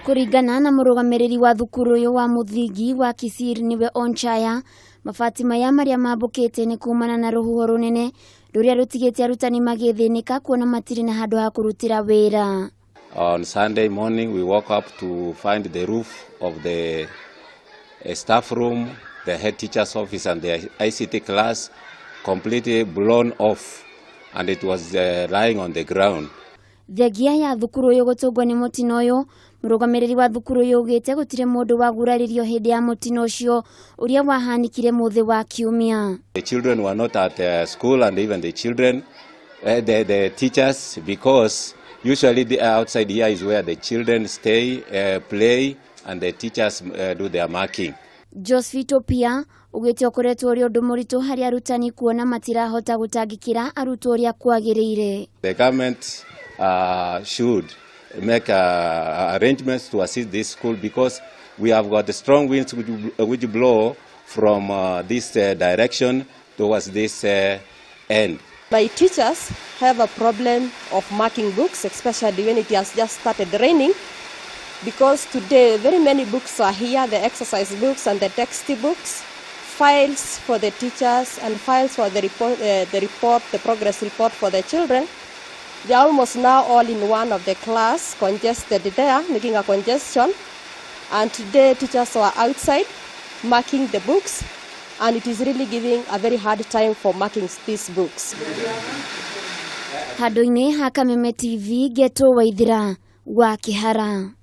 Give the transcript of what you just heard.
Kũringana na mũrũgamĩrĩri wa thukuru ũyũ wa mũthingi wa Kisir nĩwe Onchaya, mabati maya marĩa mambũkĩte nĩ kumana na rũhuho rũnene rũrĩa rũtigĩte arutani magĩthĩnĩka kuona matirĩ na handũ ha kũrutĩra wĩra. On Sunday morning, we woke up to find the roof of the staff room, the head teacher's office, and the ICT class completely blown off, and it was lying on the ground. Thengia ya thukuru ũyũ gũtũngwo nĩ mũtino ũyũ, mũrũgamĩrĩri wa thukuru ũyũ augĩte gũtirĩ mũndũ waguraririo hĩndĩ ya mũtino ũcio ũrĩa wahanĩkire mũthĩ wa Kiumia. The children were not at school, and even the children, the teachers, because usually the outside here is where the children stay, play, and the teachers do their marking. Josephine Opia ugĩte ũkoretwo ũrĩ ũndũ mũritũ harĩ arutani kuona matirahota gũtangĩkĩra arutwo ũrĩa kwagĩrĩire. The government should make arrangements to assist this school because we have got the strong winds which blow from this direction towards this end. My teachers have a problem of marking books, especially when it has just started raining, because today very many books are here, the exercise books and the textbooks, files for the teachers and files for the report, the progress report for the children. They are almost now all in one of the class, congested there, making a congestion. And today teachers were outside marking the books, and it is really giving a very hard time for marking these books. Handũ-inĩ ha Kameme TV, Geto Waithira wa Kĩhara.